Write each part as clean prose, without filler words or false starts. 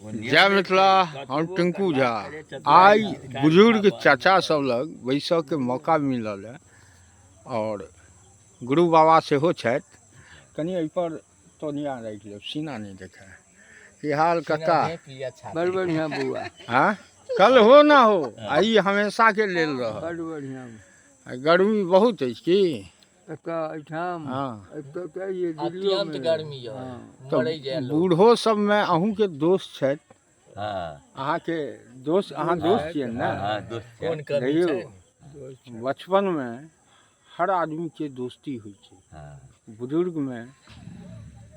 जय मिथिला। हम टिंकू झा। आइ बुजुर्ग चाचा सब लग बैसऽके मौका मिलल है और गुरु बाबा सेहो छथि। कनि एहिपर तोनिया राखि लेब, सीना नहि देखाय। की हाल कक्का? बड़ बढ़िया बौआ। हाँ, कल हो ना हो, आई हमेशा के लेल रह। बड़ बढ़िया। गर्मी बहुत अछि की एतऽ एहिठाम? हाँ। एतऽ तऽ ये दिल्लियो अत्यंत मे गर्मी यऽ। हाँ। तऽ मरै जाय लोक। बूढ़ो सबमे अहूँके दोष छथि। हाँ। अहाँके दोष, अहाँ दोस्त छियै ने? हाँ, दोस्त छै। कोन कमी देखियौ, छै? दोस्त छै। बचपनमे हर आदमीके दोस्ती होइ छै। बुजुर्गमे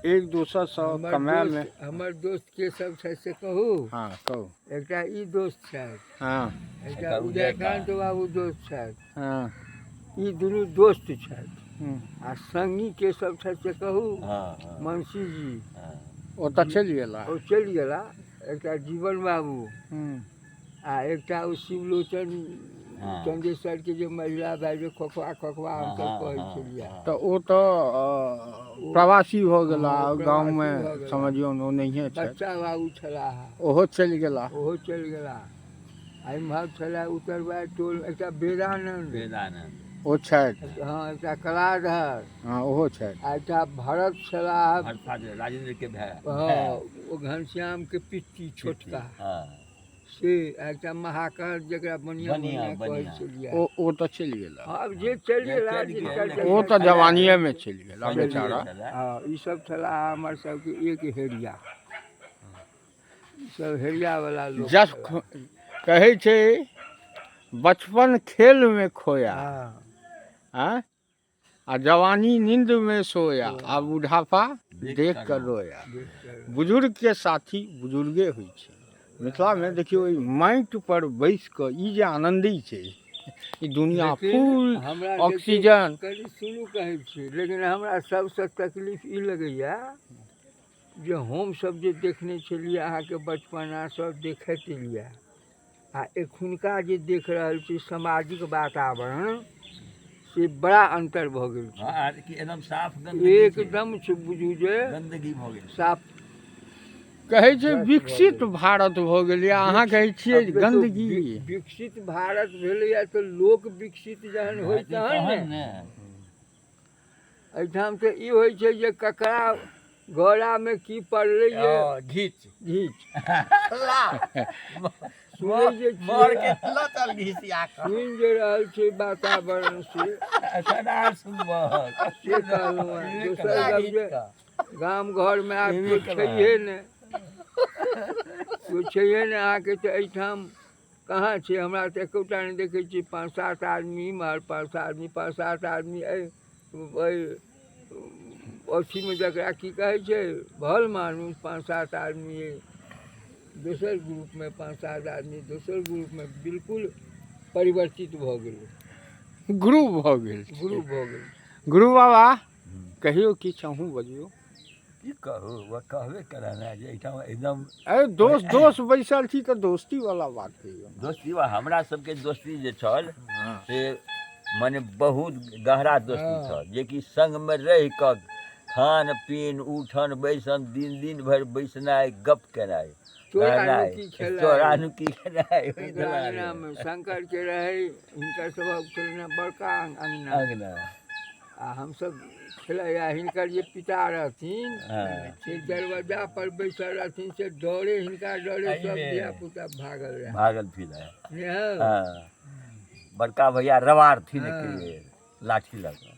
एक दोसरसँ हमर कमायमे। दोस्त, हमर दोस्त के सब छै से कहू? हाँ, कहू। एकटा ई दोस्त छथि। एकटा एकटा उदयकांत बाबू दोस्त छथि। ई दुनू दोस्त छथि। आ संगी के सब छथि से कहू? हाँ हाँ। मंसी जी। ओ तऽ चलि गेला। ओ चलि गेला। एकटा जीवन बाबू आ एकटा ओ शिवलोचन चंदेश्वर के जे महिला भाई जे खोखवा खोखवा हमसब कहै छलियै। तऽ ओ तऽ प्रवासी भऽ गेला। हाँ, ओ गाँवमे प्रवासी भऽ गेला। समझियौ ने, ओ नहिए छथि। बच्चा बाबू छलाह। ओहो चलि गेला। ओहो चलि गेला। आ इम्हर छलै उतरबा टोल एकटा वेदानंद। वेदानंद। ओ छथि। हँ, एकटा कलाधर। हँ, ओहो छथि। आ एकटा भरत छलाह। भरत, राजेंद्र के भाय। हँ, ओ घनश्याम के पित्ती छोटका। से आ एकटा महाकर जकरा बनिया बनिया, बनिया कहै बनिया। छलियै। ओ तऽ चलि गेला। हँ, आब जे चलि जे गेला चलि जिनकर गेल। ओ तऽ जकरा जवानिएमे चलि गेला संगे बेचारा। छलै। हँ, ई सब छलाह हमर सबके एक हेरिया, ई सब हेरिया वाला लोक जस छलाह। कहै छै बचपन खेलमे खोया, आँय, आ जवानी नींद में सोया, आ बुढ़ापा देख कर रोया। देख कर। बुजुर्ग के साथी बुजुर्गे होइ छै। मिथिलामे देखियौ, एहि माटि पर बैस कऽ ई जे आनन्दी छै, ई दुनिया लेकिन फुल हमरा देखियौ, ऑक्सीजन। कनि सुनू, कहै छी, लेकिन हमरा सबसँ तकलीफ ई लगैया जे हमसब जे देखने छलियै अहाँके बचपना सब देखैत एलियै आ एखुनका जे देख रहल छी सामाजिक वातावरण, से बड़ा अन्तर भऽ गेल छै। हाँ, आर की एकदम साफ गंदगी छै। एकदम छै, बुझू जे गंदगी भऽ गेल छै। साफ कहै छै भ्रष्ट भऽ विकसित गेल। भारत भऽ गेलै, अहाँ कहै छियै आब देखियौ, गंदगी। विकसित भारत भेलैया तऽ लोक विकसित जहन होइ हेतै तहन ने। तहन ने। एहिठाम तऽ ई होइ छै जे ककरा गरामे की पड़लै जे हँ, घीच घीच सुनै जे मर छियै, के लऽ चल घिसिया कऽ। सुनि जे रहल छै वातावरण से। एखन आर सुनबहक। से कहलहुँ हेँ। दोसर ला गप घीच जे कऽ। गाम घरमे आब एबे केओ केलक। छैहे नहि, केओ छैहे नहि अहाँके। तऽ एहिठाम कहाँ छै? हमरा तऽ एकोटा नहि देखै छी। पाँच सात आदमी इम्हर, पाँच सात आदमी, पाँच सात आदमी एहि एहि अथीमे, जकरा की कहै छै, भल मानुस, पाँच सात आदमी एहि दोसर ग्रुपमे, पाँच सात आदमी दोसर ग्रुपमे। बिल्कुल परिवर्तित भऽ गेलै। गुरु भऽ गेल छै। ग्रुप भऽ गेल। गुरु बाबा, कहियौ किछु, अहूँ बजियौ। की कहू, वह कहबे करे ने जे एहिठाम एकदम अरे दोस्त दोस्त बैसल छी तऽ दोस्ती वाला बात कहियौ। दोस्ती वा हमरा सबके दोस्ती जे छल से मने बहुत गहरा दोस्ती छल, जेकि संगमे रहि कऽ खान पीन, उठन बैसन, दिन दिन भरि बैसनाइ, गप केनाइ, चोरा रहनाइ, नुकी खेलाइ। चोरा नुकी खेनाइ ओहि हिनकर दुआरे। अङ्गनामे शंकर के रहै, हिनकर सभक छलनि बड़का अङ्गना। अङ्गना। आ हमसब खेलाइ आ हिनकर जे पिता रहथिन से दरवाजा पर बैसल रहथिन, से डरे, हिनका डरे सब एहिमे। धिया पुता भागल रहै। भागल फिरै। नहि हौ? हँ, बड़का भैया रवारथिन एक लाठी लऽ कऽ।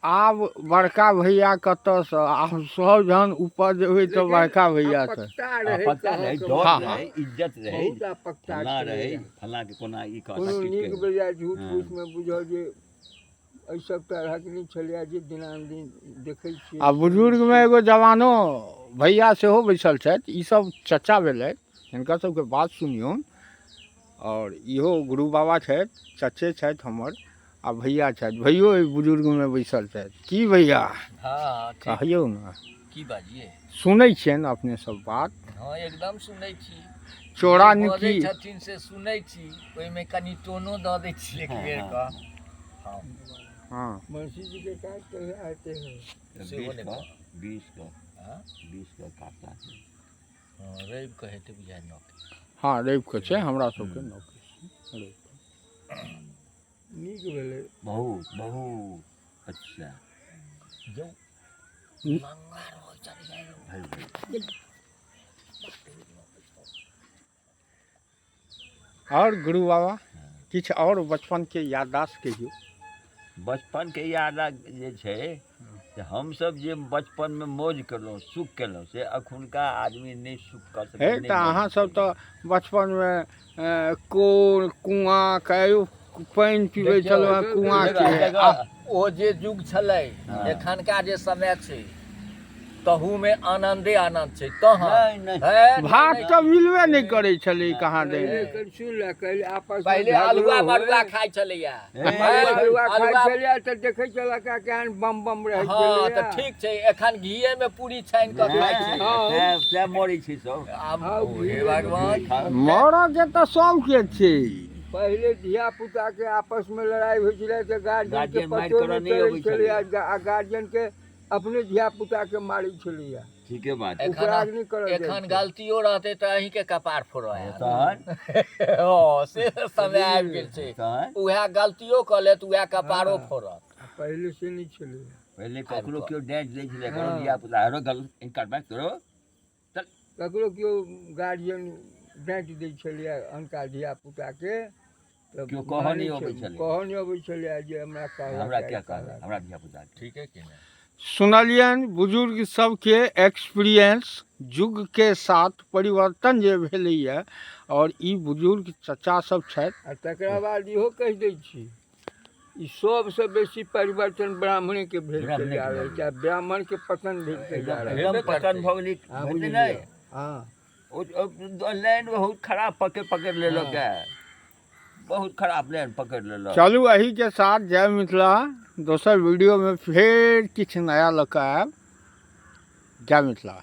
आब बड़का भैया कतऽसँ? आब सब जहन ऊपर जेबै तऽ लेकिन बड़का भैया से आपकता रहै। आपत्ता रहै, कहऽके डर हाँ। रहै, इज्जत रहै, बहुत आपकता फल्लाँ रहै, छलैए। फल्लाँके कोना ई कहता कोनो किछु नीक कहि। बेजाय झूठ फूसमे बुझल जे एहि सब तरहक नहि छलैए जे दिनानुदिन देखै छियै। आ बुजुर्गमे एगो जवानो भैया सेहो बैसल छथि। ई सब चचा भेलथि, हिनकर सबके बात सुनियौन। आओर इहो गुरु बाबा छथि, चचे छथि हमर, आ भैया छथि। भैयो एहि बुजुर्गमे बैसल छथि। की भैया? हँ, ठीक। कहियौ ने। की बाजियै? सुनै छियनि अपने सब बात? हँ, एकदम सुनै छी। चोरा जे बजै नुकी छथिन से सुनै छी, ओहिमे कनि टोनो दऽ दै छी एक बेर कऽ। हँ। हँ। मुंशी जी के काज कहिया हेतै हौ? सेहो 20 नहि कऽ कहब। 20 कऽ हँ? 20 कऽ काटला छै। हँ, रवि के हेतै बुझाइ नौ के। हँ, रवि के छै हमरा सबके नौ के रवि के। नीक भेलै। बहुत बहुत अच्छा। जौ नंगा रहै छलै। भाइ। आओर गुरु बाबा, किछु आओर बचपनके याददाश्त कहियौ। बचपनके याद जे छै से हमसभ जे बचपनमे मौज केलहुँ, सुख केलहुँ, से एखुनका आदमी नहि सुख कऽ हे सकै। तऽ अहाँ सब तऽ बचपनमे कोल कुआँ के पानि पीबै देखियौ, छलहुँ हेँ कुआँके। ओ जे युग छलै, एखनका जे समय छै तहूमे आनन्दे आनन्द छै तहन। नहि नहि। हे, भात नहि, तऽ मिलबे नहि करै छलै कहाँ पहिले दे। कनि सुन ले, कहले आपस पहिले अलुआ मरुआ खाइ छलैया। हे, अलुआ खाइ अलुआ- छलैया तऽ देखै छलक केहन बम बम रहै हँ छलैया। तऽ ठीक छै, एखन घीए मे पूरी छानि कऽ खाइ छै। सएह सएह मरै छै सब। आब हँ, हे भगवान। मरऽके तऽ सबके छै। पहिले धिया पुता के आपस में लड़ाई होइ छलै तऽ गार्जियन के गार्जियन मारि पतो करऽ नहि नहि चलै अबै छलैया। छलैया। आ गार्जियन के अपने धिया पुता के मारै छलैया। ठीके बात। एखन उपराग नहि करल जाइ एखन छै। गलतियो रहतै तऽ अहींके कपार फोड़ऽ आयत। तहन। हँ, से समय आबि गेल छै। तहन। उएह गलतियो कऽ लेत, उएह कपारो हँ। फोड़त। आ पहिले से नहि छलैया। पहिले ककरो कऽ। केओ डाँटि दै छलै ककरो हँ। धिया पुता हरो गलत करबै तोरो। ककरो केओ गार्जियन डाँटि दै छलैया अनका धिया पुता के तऽ केओ कहऽ मानै नहि अबै छलै। छलै। कहऽ नहि अबै छलैया जे हमरा कहलक हमरा आइ क्या कहलक कहलक। हमरा धिया पुता के। ठीके कि नहि? सुनलियनि बुजुर्ग सबके एक्सपीरियंस, युगके साथ परिवर्तन जे भेलैए, आओर ई बुजुर्ग चचा सब छथि। आ तकरा बाद इहो कहि दै छी, ई सबसँ बेसी परिवर्तन ब्राह्मणेके भेल ब्राह्मणेके जा रहल भेल। छै आ ब्राह्मणके पतन भेल जा रहल छै। एकदम पतन भऽ गेलै। हँ, भेलै बुझलियै। नहि? हँ। ओ लाइन बहुत खराब पकड़ि लेलक है, बहुत खराब लाइन पकड़ि लेलक। चलू, एहिके साथ जय मिथिला। दोसर वीडियोमे फेर किछु नया लऽ कऽ आयब। जय मिथिला।